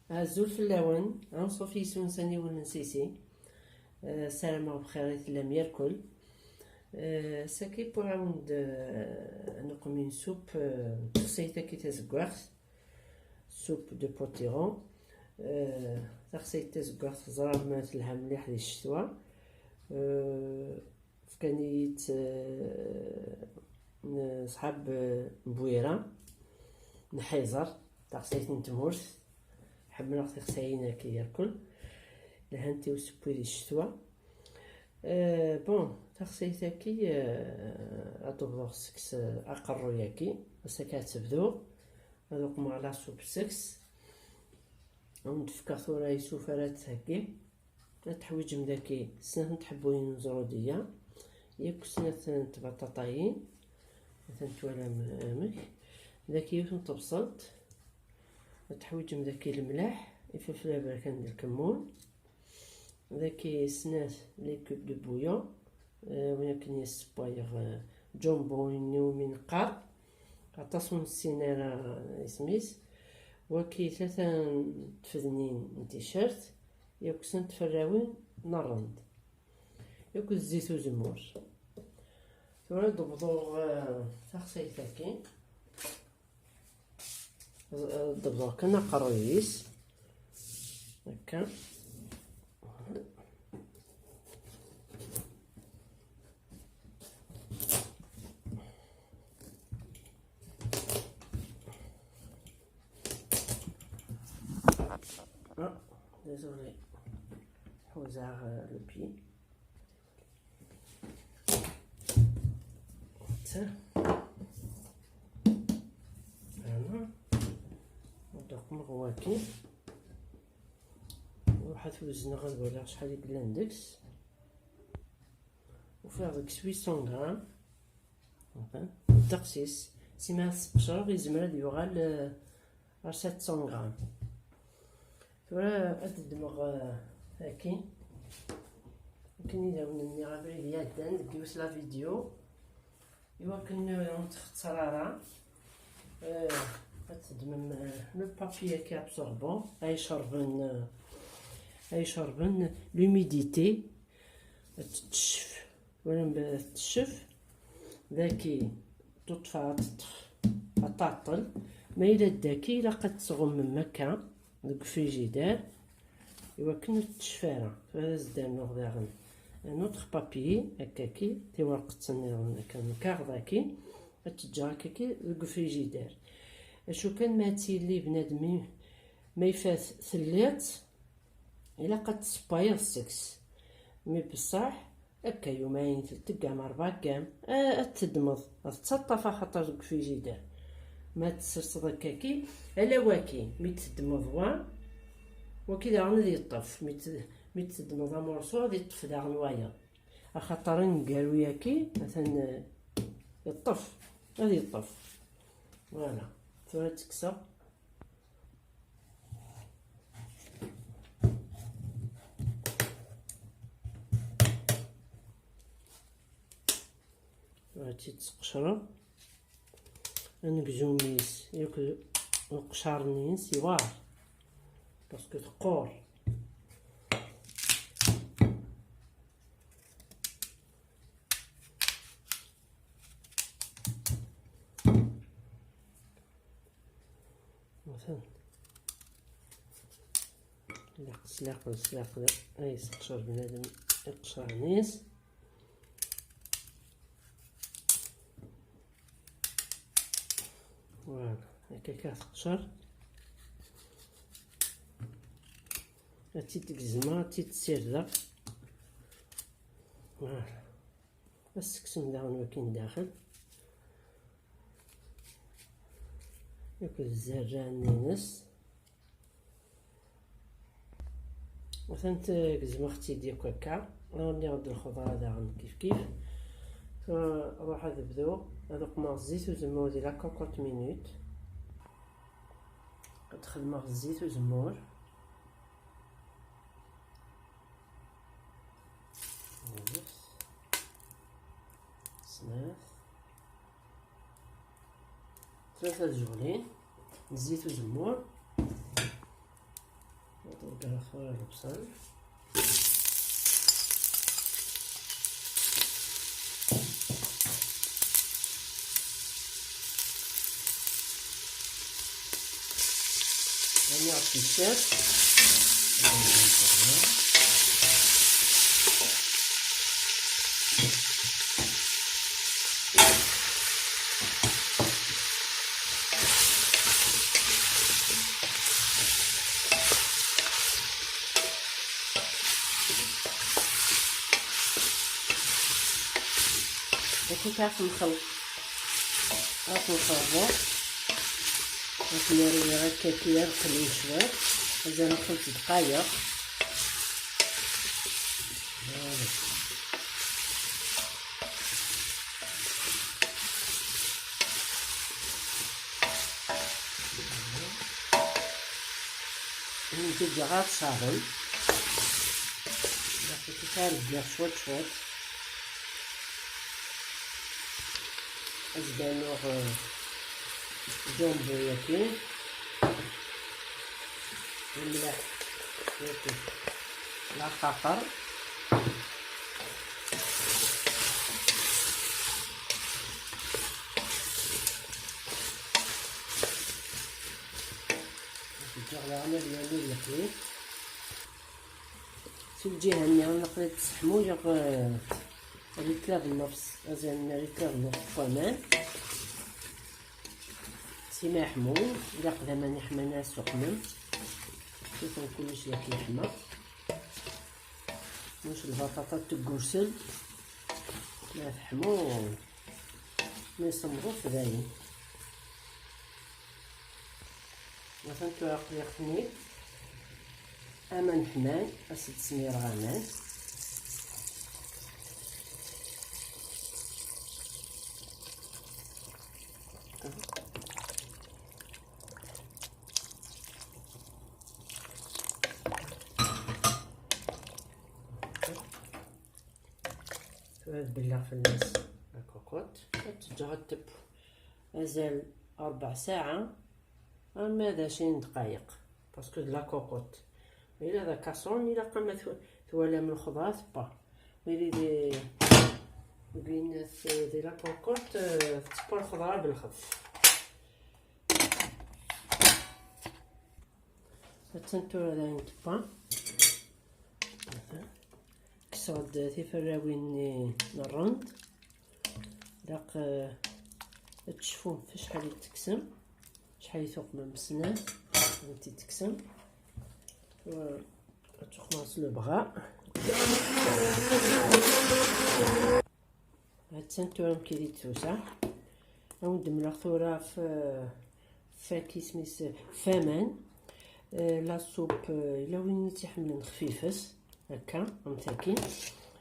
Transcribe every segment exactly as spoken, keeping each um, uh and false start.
Azul fell-awen, anṣuf yes-wen s aniwel n Sisi. Eh, ssarameɣ bxir i tellam yarkul. Eh, saki pour awen-d, eh, neqmi n soupe, eh, texsayt-agi tazeggaɣt, soupe de potiron. Eh, taxsayt tazeggaɣt teẓram telha mliḥ di ccetwa. Eh, Fkan-iyi-tt, eh, n ṣṣḥab, eh, n Bwira, n Ḥiẓer, taxsayt n tmurt. Ḥemmleɣ tixsayin-agi irkel. Lhant i usewwi di ccetwa. Eh, bon, taxsayt-agi, eh, ad d-wwḍeɣ seg-s, eh, aqerruy-agi. Ass-agi ad tebdu. Ad uqmeɣ la soupe seg-s. Ad wen-d-fkeɣ tura isuf ara d-theggi. Ad teḥwiǧem daki snat n tḥebbuyin n zrudeyya, yakk snat n tbaṭaṭayin, atan twalam amek, daki yiwet n tebṣelt, ad teḥwiǧem daki lemleḥ, ifelfel aberkan d lkemmun, daki snat les cubes de bouillon, eh, win akken yessewwayeɣ, eh, jumbo-inu mi neqqar, aṭas ur nessin ara isem-is. Waki tlata n tfednin n ticcert, yakk snat tferrawin n rrend, yakk d zzit uzemmur. Tura ad d-bḍuɣ, eh, taxsayt-agi. Ad d-bḍuɣ kan aqerruy-is. Akka. Ah, désolé. Ḥuzaɣ, euh, le pied. Ta. Ana. Ad d-uqmeɣ waki. Ruḥ ad t-wezneɣ ad waliɣ acḥal i yellan deg-s. Ufiɣ deg-s huit cents grammes. Ddeqs-is, sima ad t-sqecreɣ, yezmer ad yuɣal, eh, ɣer sept cents grammes. Tura ad ddmeɣ, eh, akin, akken i d awen-nniɣ abrid iɛeddan deg yiwet la vidéo, iwakken ur ttxeṣṣer ara. Eh, ad teddmem, eh, le papier-agi absorbant, ay icerben, eh, ay icerben l'humidité, ad tettcef. Wala mbeɛd teccef, daki tuṭfa ad teṭṭef, ad taɛṭel. Ma yella d daki, ilaq ad tesɣummem akka deg ufrijidar, iwakken ur teccef ara. Tura ad as-d-rnuɣ daɣen un autre papier, akkaki, tiwerqet nniḍen akka, lkaɣeḍ-aki, ad teǧǧeɣ akkaki deg ufrijidar. Acu kan ma ad tili bnadem, ma ifat telliḍ, ilaq ad tessewwayeḍ seg-s. Mi beṣṣeḥ, akka yumayen, telt ggam, rebɛ ggam, a-, ad teddmeḍ, ad tettaṭṭaf axaṭer deg ufrijidar. Ma ad tesserseḍ akkaki, ala waki, mi d-teddmeḍ wa, waki daɣen ad yeṭṭef. Mi d-, mi d-teddmeḍ amurṣu, ad yeṭṭef daɣen wayeḍ. Axaṭer aneggaru-yaki, atan, eh, yeṭṭef, ad yeṭṭef. Voilà, tura ad tekkseɣ. Ad tt-id-sqecreɣ. Anegzum-is yakk d uqeccar-nni-ines yewɛer, parce que teqqur. Atan. Slaqel, slaqel, slaqel. Ay, yesseqcer bnadem iqecrar-nni-s. Voilà, akka kan teqcer. Ad tt-id-gezmeɣ, ad tt-id-ssirdeɣ. Voilà. Ad seksen daɣen wakin daxel. Akked zzerran-ines. Atan gezmeɣ-tt-id yakk akka. Rniɣ-d lxeḍra daɣen kif kif. Tura ruḥ ad bduɣ ad uqmeɣ zzit uzemmur di la cocotte minute. Ad xedmeɣ zzit uzemmur. Yiwet. Snat. Tlata tzuɣlin n zzit uzemmur. Ddreɣ xur lebṣel. Rniɣ ticcert. Daki ad t-nxelq, ad t-nxelḍ, ad t-nerwi akka kya qlil cwiṭ, mazal xemt dqayeq. Voilà. Nǧeǧǧeɣ ad ṣaben. Daki ad ldiɣ cwiṭ cwiṭ. Ad d-anuɣ, eh, jumbo-yaki. Mliḥ. Yaki. La xaxer. Ǧǧiɣ daɣen ad yernu ad yeqli. Si lǧiha-nni, naqli tesseḥmuyeɣ, eh, rikla d nnefs, azal n rikla d nnefs n waman. Si ma yeḥmu, ilaq d aman iḥman ara s-tuqmem. Cufem kullec yak yeḥma. Mec lbaṭaṭa teggursel. Ma teḥmu, ma semḍet dayen. Atan tura aql-aɣ-ten-id. Aman ḥman, ad s-d-smireɣ aman. Tura ad belleɣ fell-as la cocotte. Ad teǧǧeɣ ad tebbu azal rebɛ ssaɛa, arma d ɛecrin dqayeq, parce que d la cocotte. Ma yella d akaṣun, ilaq ama tw-, twalam lxeḍra tebba. Ma yella di, di, di la cocotte, eh, tebba lxeḍra belxef. Attan tura dayen tebba. Kkseɣ-d tiferrawin-nni n rrend. Ilaq, eh, ad tecfum f acḥal i d-tekksem, acḥal i tuqmem snat, ad tent-id-tekksem. Ad tuqmeḍ s lebɣa. Attan tura amek i d-tusa. Ad wen-d-mleɣ tura f-, f-, isem-is, f aman. Eh, la soupe, eh, yella win i tt-iḥemmlen xfifet, akka, am tagi.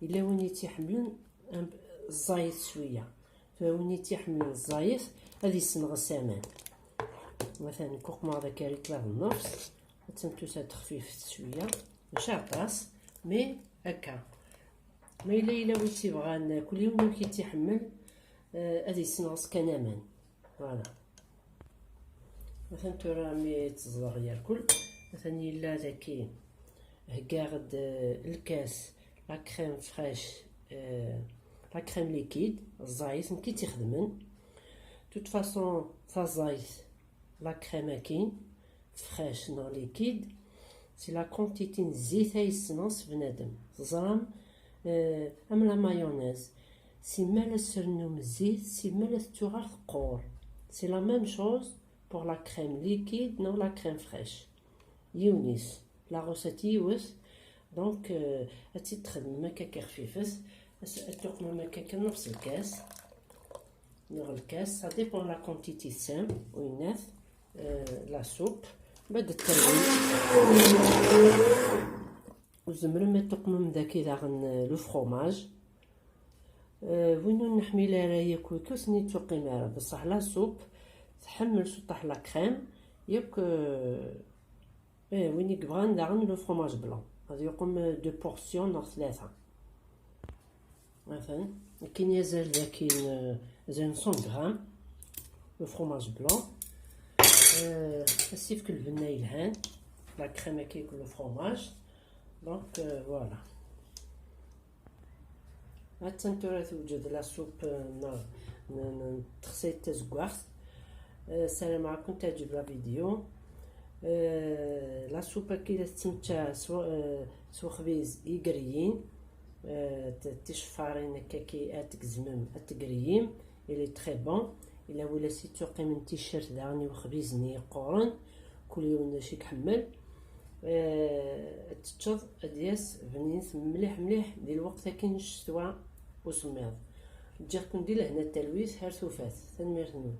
Yella win i tt-iḥemmlen am, ẓẓayet cwiya. Tura win i tt-iḥemmlen ẓẓayet, ad yessenɣes aman. Matan nekk uqmeɣ d akarikla d nnefs. Attan tusa-d xfifet cwiya, mačči aṭas, mais akka. Ma yella yella win tt-ibɣan, kul yiwen amek i tt-iḥemmel, eh, ad yessenɣes kan aman. Voilà. Atan tura mi tteẓẓleɣ yerkul, atan yella daki, heggaɣ-d, eh, lkas, la crème fraîche, eh, la crème liquide, ẓẓayet, nekk i tt-ixedmen. De toute façon, taẓayt, la crème-agi, fraîche neɣ liquide, c'est la quantité n zzit ay yessenɣes bnadem. Teẓram, eh, am la mayonnaise. Simmal ad s-rnum zzit, simmal ad tettuɣal teqqur. C'est la même chose pour la crème liquide neɣ la crème fraîche. Yiwen-is, la recette yiwet, donc, euh, ad tt-id-txedmem akka xfifet, ad s-, ad tuqmem akka kan nefs lkas, neɣ lkas, ça dépend la quantité tessam, winnat, euh, la soupe, bad terwi. Tzemrem ad tuqmem daki daɣen, euh, le fromage. Euh, win ur neḥmil ara yakk, ur sen-ittuqim ara, bṣaḥ la soupe tḥemmel suṭaḥ la crème, yakk, euh, eh, win i yebɣan daɣen le fromage blanc, ad yuqem, euh, deux portions neɣ tlata. Atan, akken yazal dakin, euh, azal n cent grammes, le fromage blanc. Euh, asifk lbenna yelhan. La crème qui le fromage. Donc, euh, voilà. Attan tura tewjed la soupe n texsayt tazeggaɣt. Ssarameɣ ad ken-teɛǧeb la vidéo. La soupe-agi la tettmečča s wexbiz igerriyen, ticeffarin akka ad tgezmem ad tgerriyem. Il est très bon. Ila win i s-yettwaqimen ticcert daɣen i wexbiz-nni yeqquren, kul yiwen d acu i iḥemmel. Ad teččeḍ ad d-yas bnin mliḥ mliḥ di lweqt-agi n ccetwa usemmiḍ. Ǧǧiɣ-ken di lehna d talwit, ar tufat. Tanemmirt-nwen.